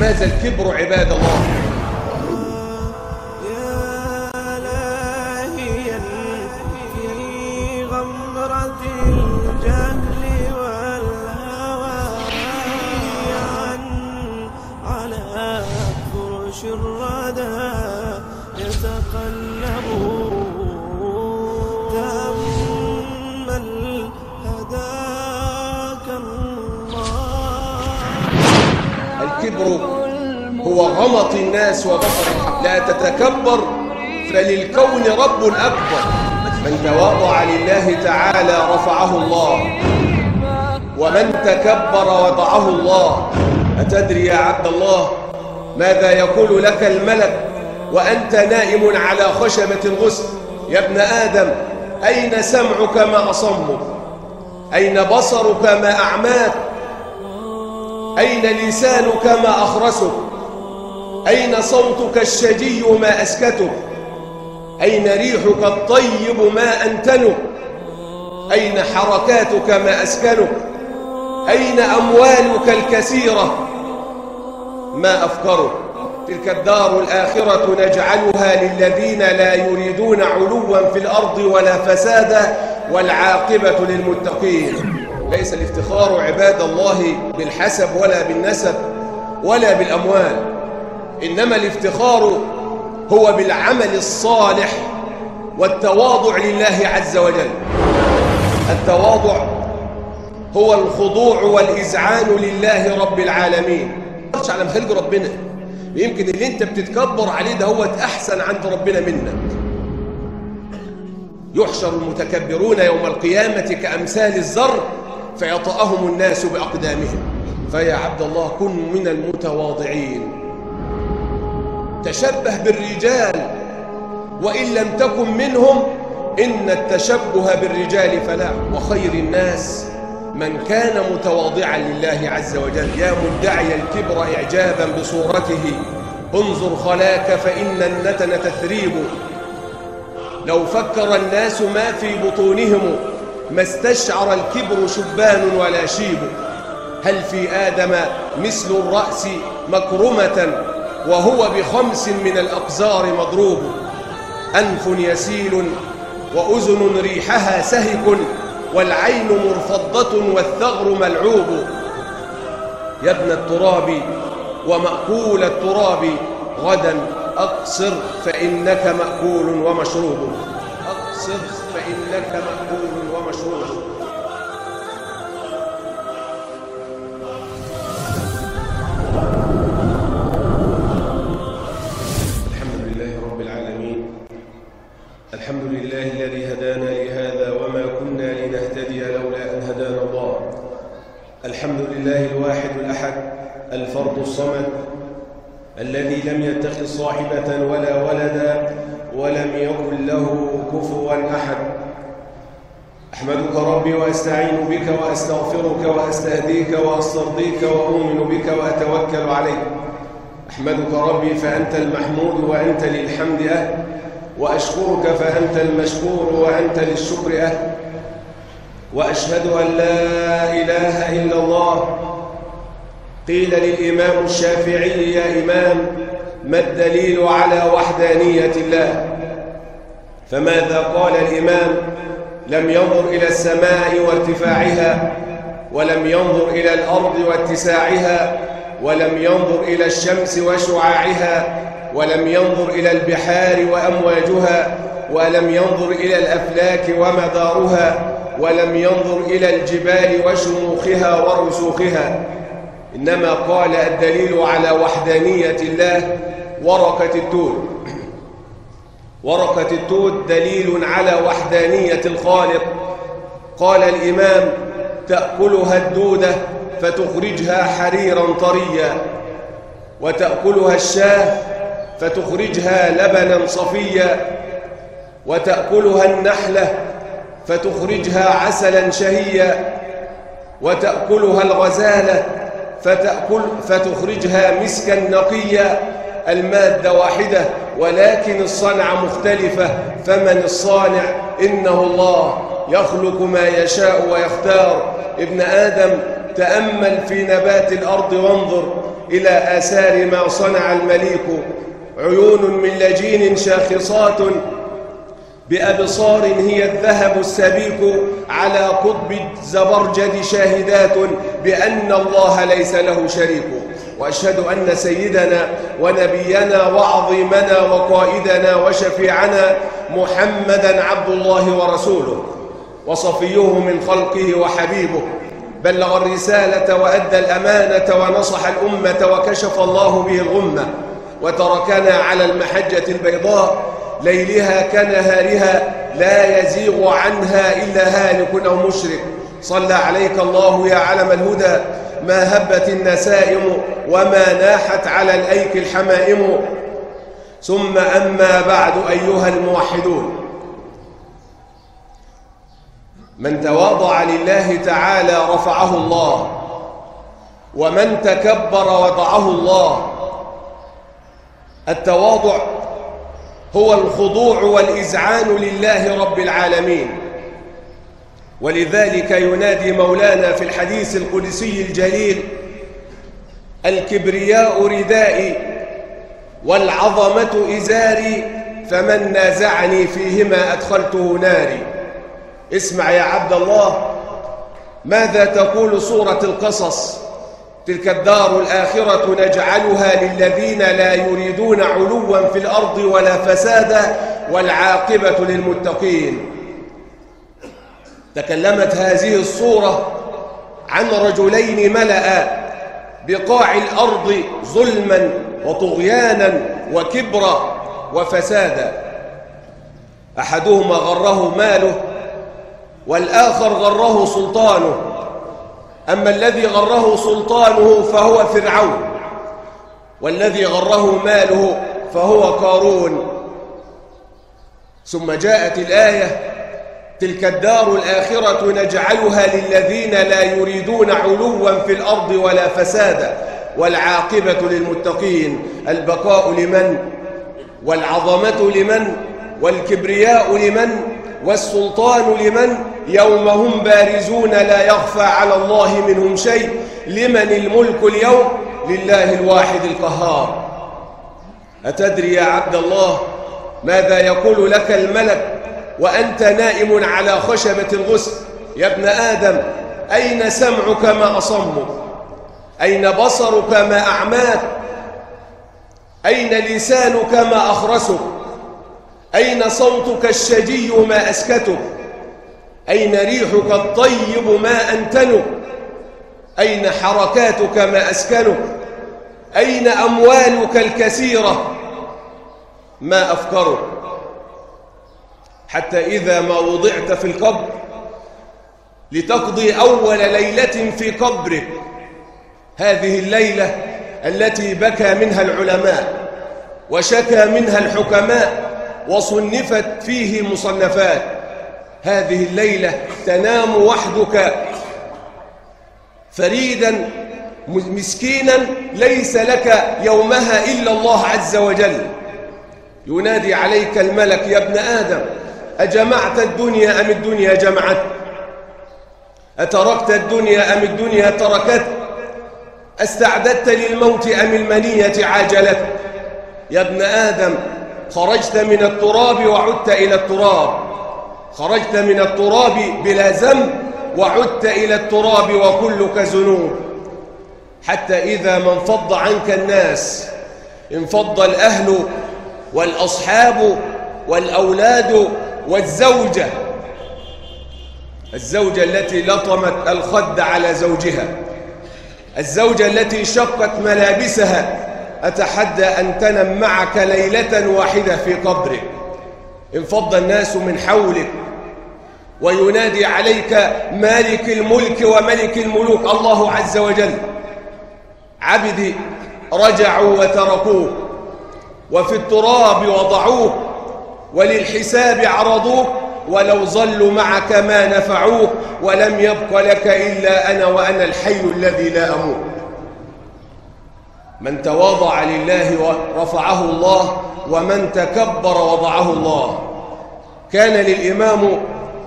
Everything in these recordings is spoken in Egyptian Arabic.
ماذا الكبر عباد الله؟ يا لاهيا في غمرة الجهل والهوى على فرش الردى يتقلب، تأمل هداك الله. الكبر هو غمط الناس وبطر الحق. لا تتكبر فللكون رب أكبر. من تواضع لله تعالى رفعه الله، ومن تكبر وضعه الله. أتدري يا عبد الله ماذا يقول لك الملك وأنت نائم على خشبة الغسل؟ يا ابن آدم، أين سمعك ما أصمك؟ أين بصرك ما أعماك؟ أين لسانك ما أخرسك؟ أين صوتك الشجي ما أسكتك؟ أين ريحك الطيب ما أنتنك؟ أين حركاتك ما أسكنك؟ أين أموالك الكثيرة ما أفكرك؟ تلك الدار الآخرة نجعلها للذين لا يريدون علوا في الأرض ولا فسادا، والعاقبة للمتقين. ليس الافتخار عباد الله بالحسب ولا بالنسب ولا بالأموال، إنما الافتخار هو بالعمل الصالح والتواضع لله عز وجل. التواضع هو الخضوع والإذعان لله رب العالمين. ما تقدرش على مخالج ربنا، يمكن اللي انت بتتكبر عليه ده هو أحسن عند ربنا منك. يحشر المتكبرون يوم القيامة كأمثال الذر فيطأهم الناس بأقدامهم. فيا عبد الله كن من المتواضعين، تشبه بالرجال وإن لم تكن منهم، إن التشبه بالرجال فلاح. وخير الناس من كان متواضعا لله عز وجل. يا مدعي الكبر إعجابا بصورته، انظر خلاك فإن النتن تثريب. لو فكر الناس ما في بطونهم ما استشعر الكبر شبان ولا شيب. هل في آدم مثل الرأس مكرمة وهو بخمس من الأقزار مضروب؟ أنف يسيل وأذن ريحها سهك، والعين مرفضة والثغر ملعوب. يا ابن التراب ومأكول التراب، غدا أقصر فإنك مأكول ومشروب. أقصر فإنك مأكول ومشروب. الحمد لله رب العالمين، الحمد لله الذي هدانا لهذا وما كنا لنهتدي لولا أن هدانا الله. الحمد لله الواحد الأحد الفرد الصمد الذي لم يتخذ صاحبة ولا ولدا ولم يكن له كفوا أحد. أحمدك ربي وأستعين بك وأستغفرك وأستهديك وأسترضيك وأؤمن بك وأتوكل عليك. أحمدك ربي فأنت المحمود وأنت للحمد أهل، وأشكرك فأنت المشكور وأنت للشكر أهل، وأشهد أن لا إله إلا الله. قيل للإمام الشافعي: يا إمام، ما الدليل على وحدانية الله؟ فماذا قال الإمام؟ لم ينظر إلى السماء وارتفاعها، ولم ينظر إلى الأرض واتساعها، ولم ينظر إلى الشمس وشعاعها، ولم ينظر إلى البحار وأمواجها، ولم ينظر إلى الأفلاك ومدارها، ولم ينظر إلى الجبال وشموخها ورسوخها. إنما قال الدليل على وحدانية الله ورقة التوت. ورقة التوت دليل على وحدانية الخالق. قال الإمام: تأكلها الدودة فتخرجها حريرا طريا، وتأكلها الشاة فتخرجها لبنا صفيا، وتأكلها النحلة فتخرجها عسلا شهيا، وتأكلها الغزالة فتخرجها مسكا نقيا. المادة واحدة ولكن الصنعة مختلفة، فمن الصانع؟ إنه الله، يخلق ما يشاء ويختار. ابن آدم تأمل في نبات الأرض وانظر إلى آثار ما صنع المليك. عيون من لجين شاخصات بأبصار هي الذهب السبيك، على قطب الزبرجد شاهدات بأن الله ليس له شريك. وأشهد أن سيدنا ونبينا وعظيمنا وقائدنا وشفيعنا محمدًا عبد الله ورسوله وصفيه من خلقه وحبيبه، بلغ الرسالة وأدى الأمانة ونصح الأمة وكشف الله به الغمة، وتركنا على المحجة البيضاء ليلها كنهارها لا يزيغ عنها إلا هالك أو مشرك. صلى عليك الله يا علم الهدى، ما هبت النسائم وما ناحت على الأيك الحمائم. ثم أما بعد، أيها الموحدون، من تواضع لله تعالى رفعه الله، ومن تكبر وضعه الله. التواضع هو الخضوع والإذعان لله رب العالمين، ولذلك ينادي مولانا في الحديث القدسي الجليل: الكبرياء ردائي والعظمة إزاري، فمن نازعني فيهما أدخلته ناري. اسمع يا عبد الله، ماذا تقول سورة القصص: تلك الدار الآخرة نجعلها للذين لا يريدون علوا في الأرض ولا فسادا والعاقبة للمتقين. تكلمت هذه الصورة عن رجلين ملأ بقاع الأرض ظلما وطغيانا وكبرا وفسادا، أحدهما غره ماله والآخر غره سلطانه. أما الذي غره سلطانه فهو فرعون، والذي غره ماله فهو قارون. ثم جاءت الآية: تلك الدار الآخرة نجعلها للذين لا يريدون علوا في الأرض ولا فسادا والعاقبة للمتقين. البقاء لمن، والعظمة لمن، والكبرياء لمن، والسلطان لمن، يوم هم بارزون لا يخفى على الله منهم شيء. لمن الملك اليوم؟ لله الواحد القهار. أتدري يا عبد الله ماذا يقول لك الملك وأنت نائم على خشبة الغسل؟ يا ابن آدم، أين سمعك ما أصمك؟ أين بصرك ما أعماك؟ أين لسانك ما أخرسك؟ أين صوتك الشجي ما أسكتك؟ أين ريحك الطيب ما أنتنك؟ أين حركاتك ما أسكنك؟ أين أموالك الكثيرة ما أفكرك؟ حتى إذا ما وضعت في القبر لتقضي أول ليلة في قبرك، هذه الليلة التي بكى منها العلماء وشكى منها الحكماء وصنفت فيه مصنفات، هذه الليلة تنام وحدك فريدا مسكينا ليس لك يومها إلا الله عز وجل. ينادي عليك الملك: يا ابن آدم، أجمعت الدنيا أم الدنيا جمعت؟ أتركت الدنيا أم الدنيا تركت؟ أستعددت للموت أم المنية عاجلت؟ يا ابن آدم، خرجت من التراب وعدت إلى التراب، خرجت من التراب بلا ذنب وعدت إلى التراب وكلك ذنوب. حتى إذا ما انفض عنك الناس، انفض الأهل والأصحاب والأولاد والزوجة، الزوجة التي لطمت الخد على زوجها، الزوجة التي شقت ملابسها، أتحدى أن تنم معك ليلة واحدة في قبرك. انفض الناس من حولك وينادي عليك مالك الملك وملك الملوك الله عز وجل: عبدي رجعوا وتركوه، وفي التراب وضعوه، وللحساب عرضوه، ولو ظلوا معك ما نفعوه، ولم يبق لك إلا أنا وأنا الحي الذي لا أموت. من تواضع لله رفعه الله، ومن تكبر وضعه الله. كان للإمام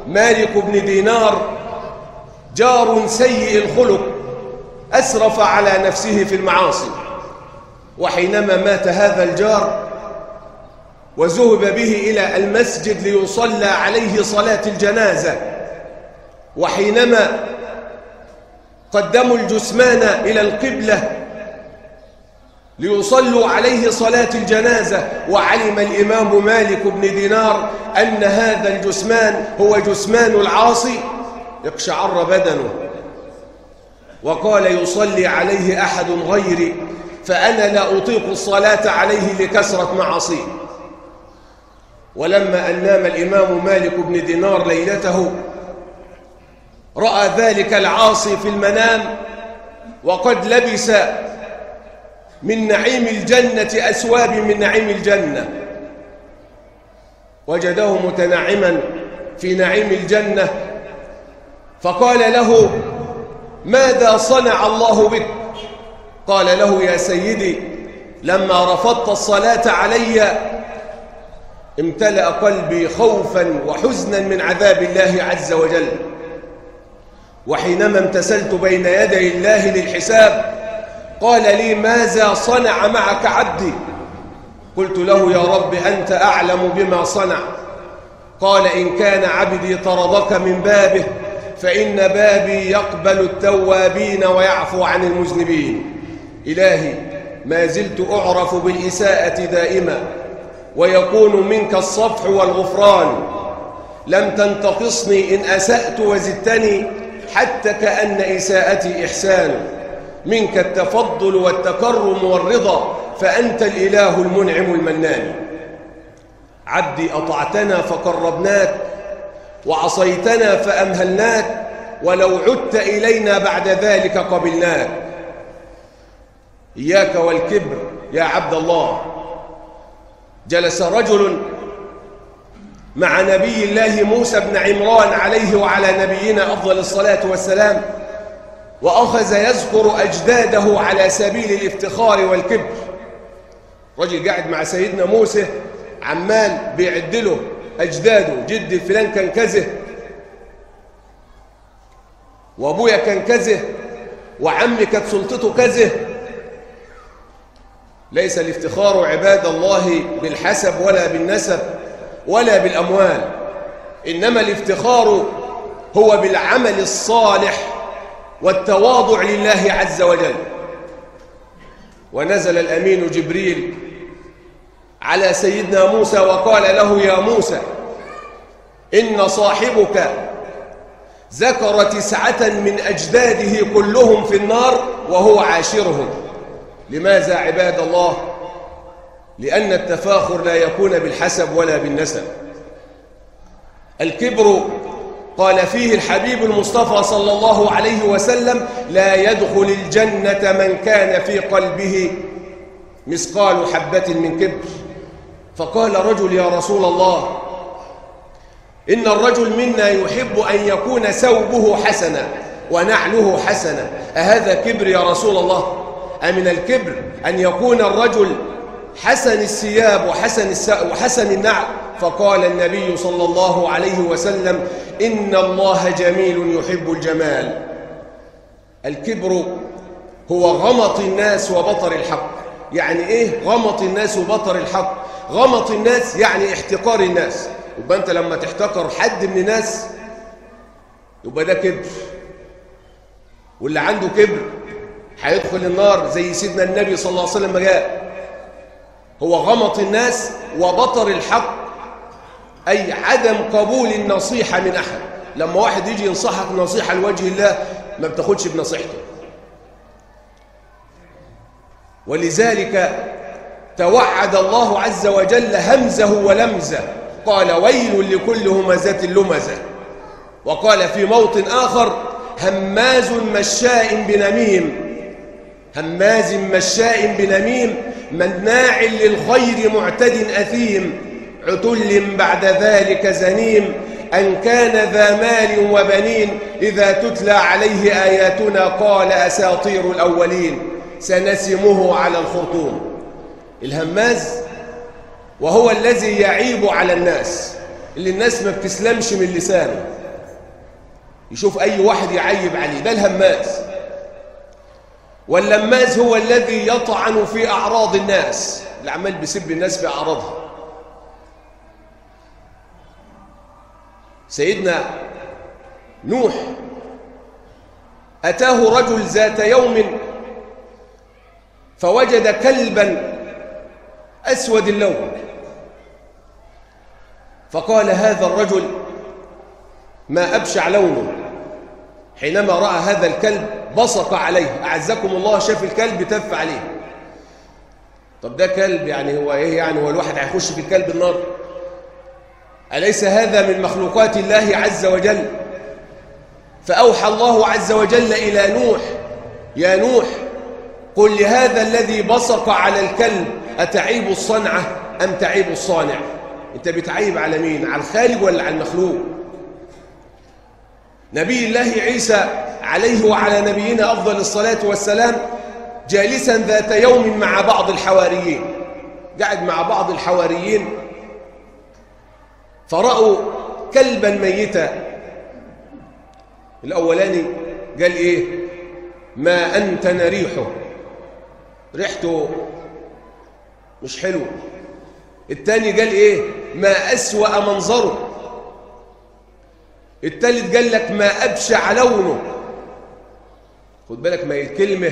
مالك بن دينار جار سيء الخلق، أسرف على نفسه في المعاصي. وحينما مات هذا الجار وذهب به إلى المسجد ليصلى عليه صلاة الجنازة، وحينما قدموا الجثمان إلى القبلة ليصلوا عليه صلاة الجنازة، وعلم الإمام مالك بن دينار أن هذا الجثمان هو جثمان العاصي، اقشعر بدنه وقال: يصلي عليه أحد غيري، فأنا لا أطيق الصلاة عليه لكثرة معاصيه. ولما أن نام الإمام مالك بن دينار ليلته، رأى ذلك العاصي في المنام وقد لبس من نعيم الجنة أسواب من نعيم الجنة، وجده متنعما في نعيم الجنة، فقال له: ماذا صنع الله بك؟ قال له: يا سيدي، لما رفضت الصلاة علي امتلأ قلبي خوفا وحزنا من عذاب الله عز وجل، وحينما امتثلت بين يدي الله للحساب قال لي: ماذا صنع معك عبدي؟ قلت له: يا رب، أنت أعلم بما صنع. قال: إن كان عبدي طردك من بابه فإن بابي يقبل التوابين ويعفو عن المذنبين. إلهي، ما زلت أعرف بالإساءة دائما، ويكون منك الصفح والغفران، لم تنتقصني إن أسأت وزدتني حتى كأن إساءتي إحسان، منك التفضل والتكرم والرضا، فأنت الإله المنعم المنان. عبدي، أطعتنا فقربناك، وعصيتنا فأمهلناك، ولو عدت إلينا بعد ذلك قبلناك. إياك والكبر يا عبد الله. جلس رجل مع نبي الله موسى بن عمران عليه وعلى نبينا أفضل الصلاة والسلام، وأخذ يذكر أجداده على سبيل الافتخار والكبر. رجل قاعد مع سيدنا موسى عمال بيعدله أجداده، جدي فلان كان كذا، وأبويا كان كذا، وعمي كانت سلطته كذا. ليس الافتخار عباد الله بالحسب ولا بالنسب ولا بالأموال، إنما الافتخار هو بالعمل الصالح والتواضع لله عز وجل. ونزل الأمين جبريل على سيدنا موسى وقال له: يا موسى، إن صاحبك ذكر 9 من أجداده كلهم في النار وهو عاشرهم. لماذا عباد الله؟ لأن التفاخر لا يكون بالحسب ولا بالنسب. الكبر قال فيه الحبيب المصطفى صلى الله عليه وسلم: لا يدخل الجنة من كان في قلبه مثقال حبة من كبر. فقال رجل: يا رسول الله، إن الرجل منا يحب أن يكون ثوبه حسنا ونعله حسنا، أهذا كبر يا رسول الله؟ أمن الكبر أن يكون الرجل حسن الثياب وحسن النعل؟ فقال النبي صلى الله عليه وسلم: إن الله جميل يحب الجمال. الكبر هو غمط الناس وبطر الحق. يعني إيه غمط الناس وبطر الحق؟ غمط الناس يعني احتقار الناس. يبقى أنت لما تحتقر حد من الناس يبقى ده كبر، واللي عنده كبر هيدخل النار زي سيدنا النبي صلى الله عليه وسلم ما جاء. هو غمط الناس وبطر الحق، أي عدم قبول النصيحة من أحد. لما واحد يجي ينصحك نصيحة لوجه الله ما بتاخدش بنصيحته. ولذلك توعد الله عز وجل همزه ولمزه، قال: ويل لكل همزة لمزة. وقال في موطن آخر: هماز مشاء بنميم، هماز مشاء بنميم، مناع للخير معتد أثيم، عتل بعد ذلك زنيم، أن كان ذا مال وبنين، إذا تتلى عليه آياتنا قال أساطير الأولين، سنسمه على الخرطوم. الهماز وهو الذي يعيب على الناس، اللي الناس ما بتسلمش من لسانه، يشوف أي واحد يعيب عليه، ده الهماز. واللماز هو الذي يطعن في أعراض الناس، اللي عمال بيسب الناس في أعراضها. سيدنا نوح أتاه رجل ذات يوم فوجد كلبا أسود اللون، فقال هذا الرجل: ما أبشع لونه. حينما رأى هذا الكلب بصق عليه، أعزكم الله، شاف الكلب تف عليه. طب ده كلب، يعني هو إيه؟ يعني هو الواحد هيخش في الكلب النار؟ أليس هذا من مخلوقات الله عز وجل؟ فأوحى الله عز وجل إلى نوح: يا نوح، قل لهذا الذي بصق على الكلب: أتعيب الصنعة أم تعيب الصانع؟ أنت بتعيب على مين؟ على الخالق ولا على المخلوق؟ نبي الله عيسى عليه وعلى نبينا أفضل الصلاة والسلام جالسا ذات يوم مع بعض الحواريين، قاعد مع بعض الحواريين، فرأوا كلبا ميتا. الأولاني قال إيه؟ ما أنتن ريحه، ريحته مش حلوة. الثاني قال إيه؟ ما أسوأ منظره. الثالث قال لك ما أبشع لونه. خد بالك، ما هي الكلمة،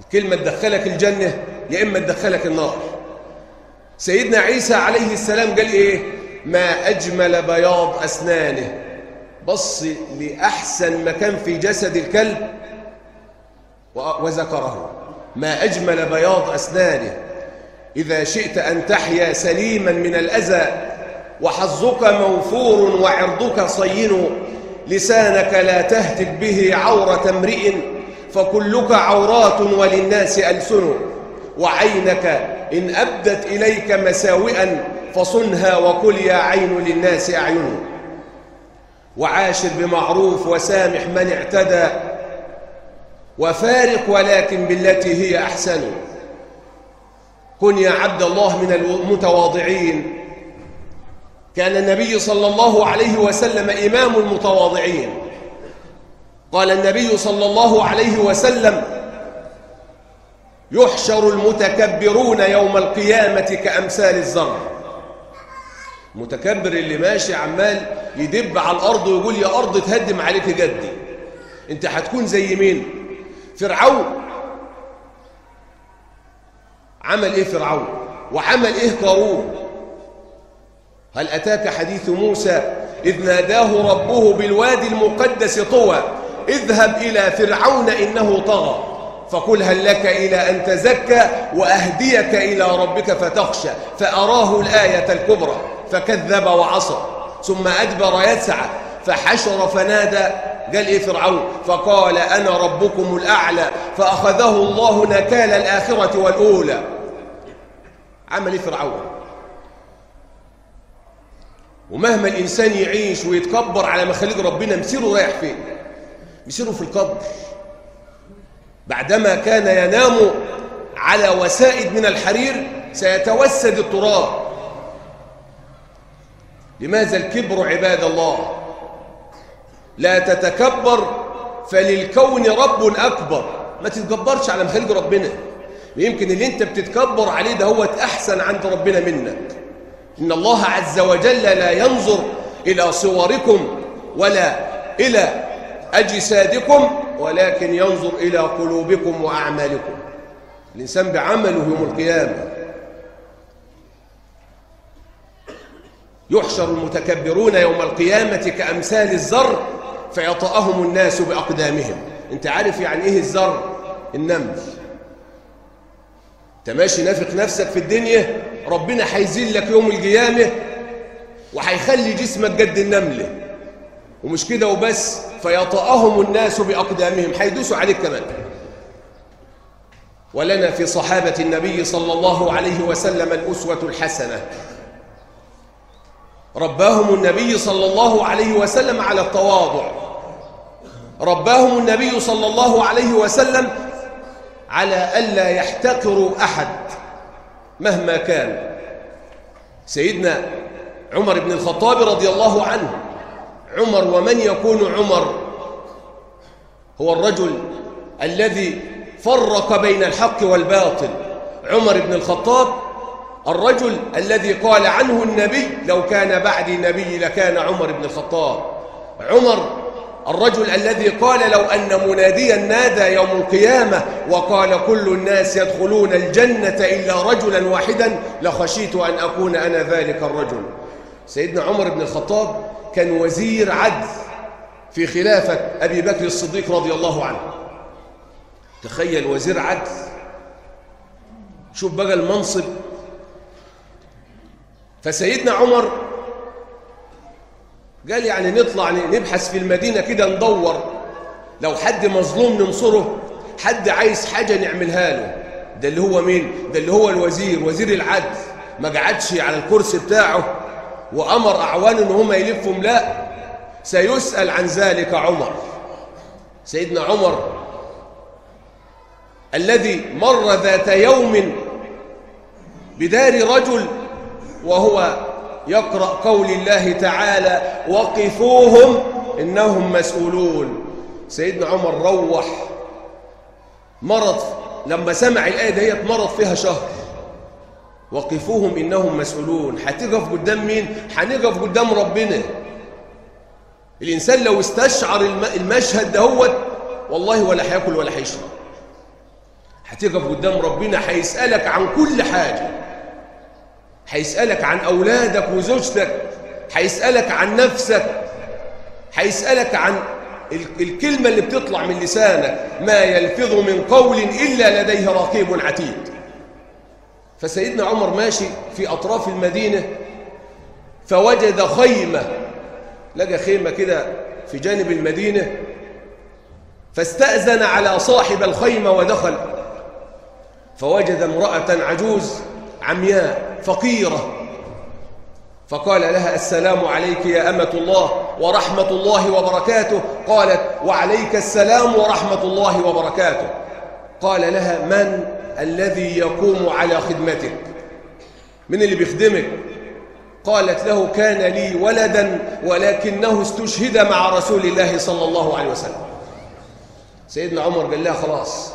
الكلمة تدخلك الجنة يا إما تدخلك النار. سيدنا عيسى عليه السلام قال إيه؟ ما أجمل بياض أسنانه. بص لأحسن مكان في جسد الكلب وذكره: ما أجمل بياض أسنانه. إذا شئت أن تحيا سليما من الأذى وحظك موفور وعرضك صين، لسانك لا تهتك به عورة امرئ، فكلك عورات وللناس ألسن، وعينك إن أبدت إليك مساوئا فصنها وقل يا عين للناس أعين. وعاشر بمعروف وسامح من اعتدى، وفارق ولكن بالتي هي أحسن. كن يا عبد الله من المتواضعين. كان النبي صلى الله عليه وسلم إمام المتواضعين. قال النبي صلى الله عليه وسلم: يحشر المتكبرون يوم القيامة كأمثال الزرع. المتكبر اللي ماشي عمال يدب على الأرض ويقول يا أرض تهدم عليك جدي، أنت هتكون زي مين؟ فرعون. عمل إيه فرعون؟ وعمل إيه قارون؟ هل أتاك حديث موسى إذ ناداه ربه بالوادي المقدس طوى، اذهب إلى فرعون إنه طغى، فقل هل لك إلى أن تزكى وأهديك إلى ربك فتخشى، فأراه الآية الكبرى فكذب وعصى، ثم أدبر يسعى فحشر فنادى. قال إيه فرعون؟ فقال أنا ربكم الأعلى، فأخذه الله نكال الآخرة والأولى. عمل إيه فرعون؟ ومهما الإنسان يعيش ويتكبر على مخاليق ربنا، مسيره رايح فين؟ مسيره في القبر. بعدما كان ينام على وسائد من الحرير سيتوسد التراب. لماذا الكبر عباد الله؟ لا تتكبر فللكون رب أكبر. ما تتكبرش على مخاليق ربنا، يمكن اللي انت بتتكبر عليه ده هو أحسن عند ربنا منك. إن الله عز وجل لا ينظر إلى صوركم ولا إلى أجسادكم، ولكن ينظر إلى قلوبكم وأعمالكم. الإنسان بعمله يوم القيامة. يحشر المتكبرون يوم القيامة كأمثال الزر فيطأهم الناس بأقدامهم. أنت عارف يعني إيه الزر؟ النمل. أنت ماشي نافق نفسك في الدنيا، ربنا هيذلك يوم القيامة وهيخلي جسمك قد النملة. ومش كده وبس، فيطأهم الناس بأقدامهم، هيدوسوا عليك كمان. ولنا في صحابة النبي صلى الله عليه وسلم الأسوة الحسنة. رباهم النبي صلى الله عليه وسلم على التواضع، رباهم النبي صلى الله عليه وسلم على ألا يحتقروا أحد مهما كان. سيدنا عمر بن الخطاب رضي الله عنه، عمر ومن يكون عمر؟ هو الرجل الذي فرق بين الحق والباطل. عمر بن الخطاب الرجل الذي قال عنه النبي: لو كان بعدي نبي لكان عمر بن الخطاب. عمر الرجل الذي قال: لو أن مناديا نادى يوم القيامة وقال كل الناس يدخلون الجنة إلا رجلا واحدا لخشيت أن أكون أنا ذلك الرجل. سيدنا عمر بن الخطاب كان وزير عدل في خلافة أبي بكر الصديق رضي الله عنه. تخيل وزير عدل، شوف بقى المنصب. فسيدنا عمر قال يعني نطلع نبحث في المدينة كده، ندور لو حد مظلوم ننصره، حد عايز حاجة نعملها له. ده اللي هو مين؟ ده اللي هو الوزير، وزير العدل. ما قعدش على الكرسي بتاعه وأمر أعوانه إن هم يلفهم، لا، سيسأل عن ذلك عمر. سيدنا عمر الذي مر ذات يوم بدار رجل وهو يقرأ قول الله تعالى: وقفوهم إنهم مسؤولون. سيدنا عمر روح مرض، لما سمع الآية ديت مرض فيها شهر. وقفوهم إنهم مسؤولون. هتقف قدام مين؟ هنقف قدام ربنا. الإنسان لو استشعر المشهد دهوت والله ولا هياكل ولا هيشرب. هتقف قدام ربنا، هيسألك عن كل حاجة، هيسألك عن أولادك وزوجتك، هيسألك عن نفسك، هيسألك عن الكلمة اللي بتطلع من لسانك. ما يلفظ من قول إلا لديه رقيب عتيد. فسيدنا عمر ماشي في أطراف المدينة فوجد خيمة، لقى خيمة كده في جانب المدينة، فاستأذن على صاحب الخيمة ودخل، فوجد امرأة عجوز عمياء فقيرة، فقال لها: السلام عليك يا أمة الله ورحمة الله وبركاته. قالت: وعليك السلام ورحمة الله وبركاته. قال لها: من الذي يقوم على خدمتك؟ من اللي بيخدمك؟ قالت له: كان لي ولدا ولكنه استشهد مع رسول الله صلى الله عليه وسلم. سيدنا عمر قال لها: خلاص،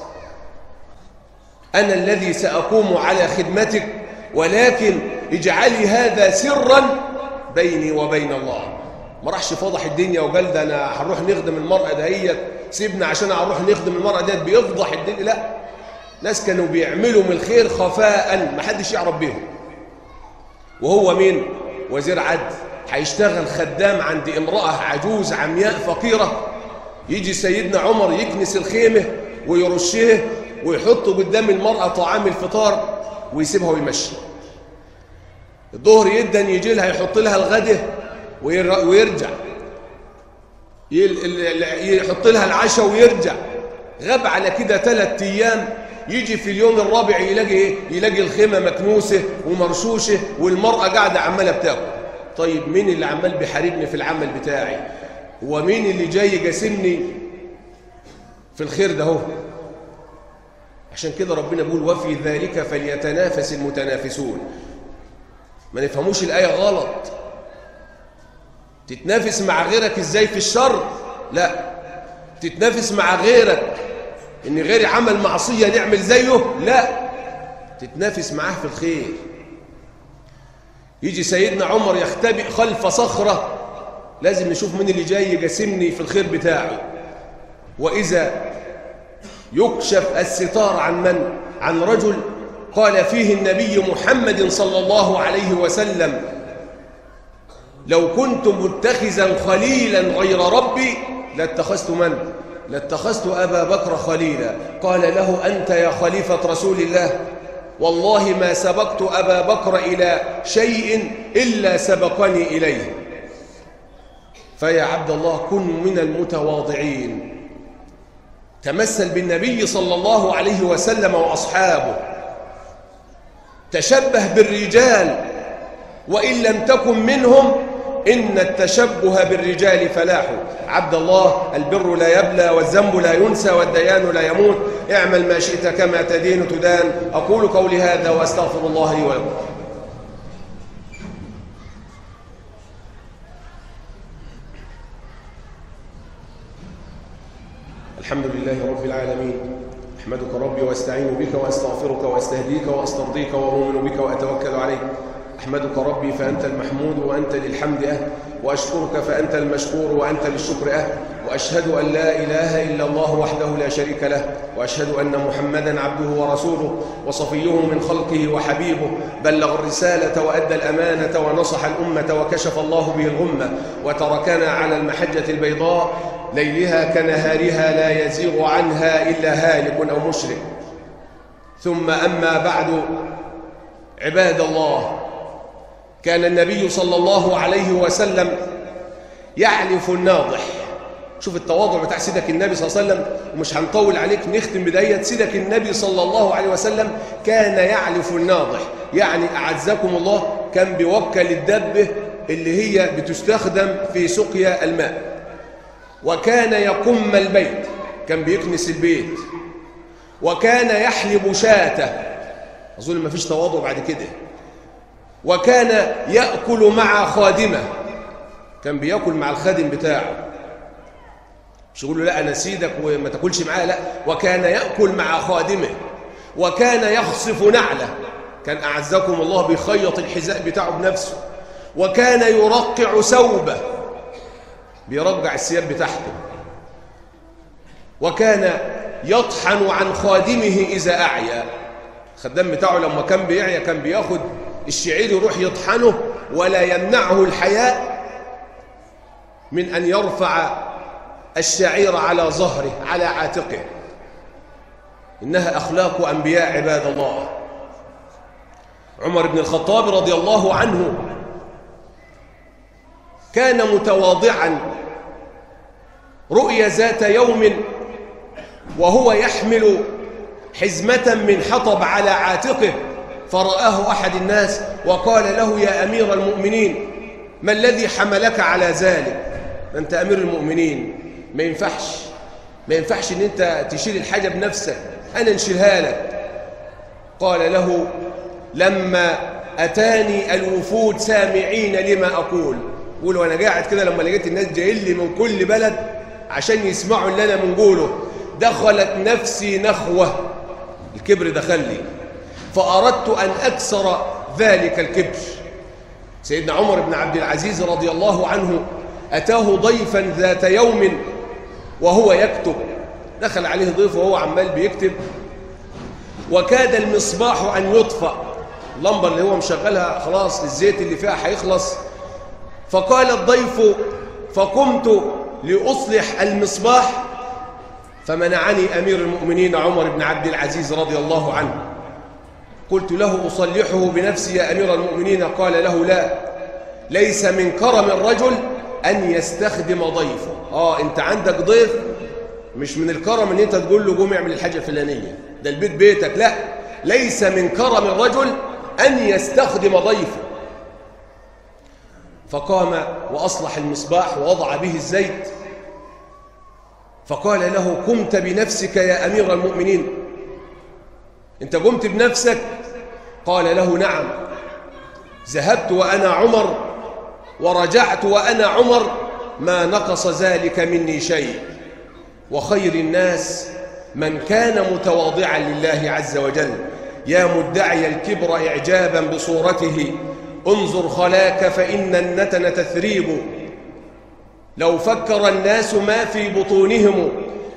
أنا الذي سأقوم على خدمتك، ولكن اجعلي هذا سرا بيني وبين الله. ما راحش فضح الدنيا وقال ده أنا هنروح نخدم المرأة دهيت، سيبنا عشان هنروح نخدم المرأة دهيت، بيفضح الدنيا. لا، ناس كانوا بيعملوا من الخير خفاء ما حدش يعرف بيهم. وهو مين؟ وزير عدل، هيشتغل خدام عند امرأة عجوز عمياء فقيرة. يجي سيدنا عمر يكنس الخيمة ويرشيه ويحط قدام المرأة طعام الفطار ويسيبها ويمشي. الظهر يدا يجي لها يحط لها الغده ويرجع، يحط لها العشاء ويرجع. غاب على كده 3 أيام. يجي في اليوم الرابع يلاقي ايه؟ يلاقي الخيمه مكنوسه ومرشوشه والمراه قاعده عماله بتاكل. طيب مين اللي عمال بيحاربني في العمل بتاعي؟ ومين اللي جاي يجاسمني في الخير ده هو؟ عشان كده ربنا بيقول: وفي ذلك فليتنافس المتنافسون. ما نفهموش الآية غلط. تتنافس مع غيرك ازاي في الشر؟ لا. تتنافس مع غيرك ان غيري عمل معصية نعمل زيه؟ لا. تتنافس معاه في الخير. يجي سيدنا عمر يختبئ خلف صخرة، لازم نشوف مين اللي جاي يجاسمني في الخير بتاعه. وإذا يكشف الستار عن من؟ عن رجل قال فيه النبي محمد صلى الله عليه وسلم: لو كنت متخذا خليلا غير ربي لاتخذت من؟ لاتخذت أبا بكر خليلا. قال له: أنت يا خليفة رسول الله، والله ما سبقت أبا بكر إلى شيء إلا سبقني إليه. فيا عبد الله كن من المتواضعين، تمثل بالنبي صلى الله عليه وسلم وأصحابه، تشبه بالرجال وإن لم تكن منهم، إن التشبه بالرجال فلاح. عبد الله، البر لا يبلى والذنب لا ينسى والديان لا يموت، اعمل ما شئت كما تدين تدان. أقول قولي هذا وأستغفر الله لي ولكم. الحمد لله رب العالمين، أحمدك ربي وأستعين بك وأستغفرك وأستهديك وأسترضيك وأؤمن بك وأتوكل عليك. أحمدك ربي فأنت المحمود وأنت للحمد أهل، وأشكرك فأنت المشكور وأنت للشكر أهل، وأشهد أن لا إله إلا الله وحده لا شريك له، وأشهد أن محمدا عبده ورسوله وصفيه من خلقه وحبيبه، بلغ الرسالة وأدى الأمانة ونصح الأمة وكشف الله به الغمة، وتركنا على المحجة البيضاء ليلها كنهارها لا يزيغ عنها إلا هالك أو مشرك. ثم أما بعد، عباد الله، كان النبي صلى الله عليه وسلم يعلف الناضح. شوف التواضع بتاع سيدك النبي صلى الله عليه وسلم، ومش هنطول عليك نختم بداية. سيدك النبي صلى الله عليه وسلم كان يعلف الناضح، يعني أعزكم الله كان بيوكل الدبة اللي هي بتستخدم في سقيا الماء. وكان يقم البيت، كان بيكنس البيت. وكان يحلب شاته، أظن ما فيش تواضع بعد كده. وكان يأكل مع خادمه، كان بيأكل مع الخادم بتاعه، مش يقول له لا أنا سيدك وما تاكلش معاه، لا، وكان يأكل مع خادمه. وكان يخصف نعله، كان أعزكم الله بيخيط الحذاء بتاعه بنفسه. وكان يرقع ثوبه، بيرجع الثياب بتاعته. وكان يطحن عن خادمه إذا أعيا، الخدام بتاعه لما كان بيعيا كان بياخد الشعير يروح يطحنه، ولا يمنعه الحياء من أن يرفع الشعير على ظهره على عاتقه. إنها أخلاق أنبياء عباد الله. عمر بن الخطاب رضي الله عنه كان متواضعا. رؤي ذات يوم وهو يحمل حزمة من حطب على عاتقه، فرآه أحد الناس وقال له: يا أمير المؤمنين، ما الذي حملك على ذلك؟ أنت أمير المؤمنين، ما ينفعش إن أنت تشيل الحاجة بنفسك، أنا نشيلها لك. قال له: لما أتاني الوفود سامعين لما أقول. قول وأنا قاعد كده لما لقيت الناس جايين لي من كل بلد عشان يسمعوا اللي أنا بنقوله، دخلت نفسي نخوة، الكبر دخل لي، فأردت أن أكسر ذلك الكبر. سيدنا عمر بن عبد العزيز رضي الله عنه أتاه ضيفا ذات يوم وهو يكتب، دخل عليه ضيف وهو عمال بيكتب، وكاد المصباح أن يطفأ، اللمبة اللي هو مشغلها خلاص الزيت اللي فيها هيخلص. فقال الضيف: فقمت لأصلح المصباح فمنعني أمير المؤمنين عمر بن عبد العزيز رضي الله عنه. قلت له: أصلحه بنفسي يا أمير المؤمنين. قال له: لا، ليس من كرم الرجل أن يستخدم ضيفه. أنت عندك ضيف، مش من الكرم أن أنت تقول له قوم اعمل الحاجة الفلانية، ده البيت بيتك. لا، ليس من كرم الرجل أن يستخدم ضيفه. فقام وأصلح المصباح ووضع به الزيت. فقال له: قمت بنفسك يا أمير المؤمنين، أنت قمت بنفسك؟ قال له: نعم، ذهبت وأنا عمر ورجعت وأنا عمر، ما نقص ذلك مني شيء. وخير الناس من كان متواضعا لله عز وجل. يا مدعي الكبر إعجابا بصورته، انظر خلاك فإن النتن تثريب. لو فكر الناس ما في بطونهم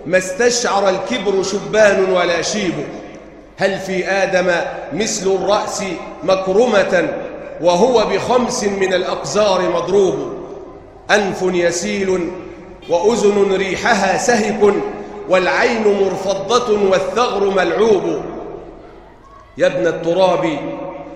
ما استشعر الكبر شبان ولا شيب. هل في آدم مثل الرأس مكرمة، وهو بخمس من الأقزار مضروب. أنف يسيل وأذن ريحها سهك، والعين مرفضة والثغر ملعوب. يا ابن التراب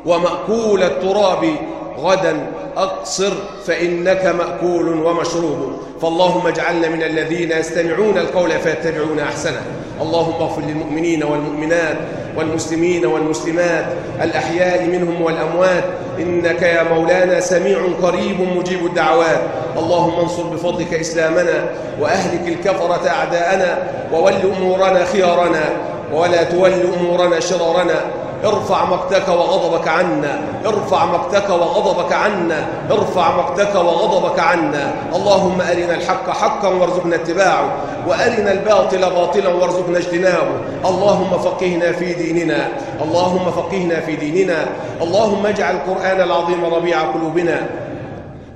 ومأكول التراب، غدا أقصر فإنك مأكول ومشروب. فاللهم اجعلنا من الذين يستمعون القول فيتبعون أحسنه. اللهم اغفر للمؤمنين والمؤمنات والمسلمين والمسلمات الأحياء منهم والأموات، إنك يا مولانا سميع قريب مجيب الدعوات. اللهم انصر بفضلك إسلامنا، وأهلك الكفرة أعداءنا، وول أمورنا خيارنا، ولا تول أمورنا شرارنا. ارفع مقتك وغضبك عنا، ارفع مقتك وغضبك عنا، ارفع مقتك وغضبك عنا. اللهم أرنا الحق حقا وارزقنا اتباعه، وأرنا الباطل باطلا وارزقنا اجتنابه. اللهم فقهنا في ديننا، اللهم فقهنا في ديننا. اللهم اجعل القرآن العظيم ربيع قلوبنا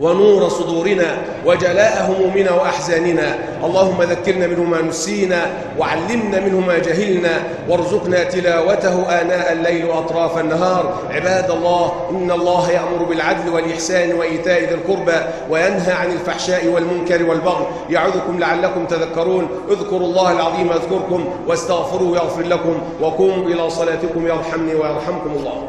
ونور صدورنا وجلاء همومنا وأحزاننا. اللهم ذكرنا منه ما نسينا، وعلمنا منه ما جهلنا، وارزقنا تلاوته آناء الليل وأطراف النهار. عباد الله، إن الله يأمر بالعدل والإحسان وإيتاء ذي القربى وينهى عن الفحشاء والمنكر والبغي يعظكم لعلكم تذكرون. اذكروا الله العظيم يذكركم، واستغفروه يغفر لكم، وقوموا إلى صلاتكم يرحمني ويرحمكم الله.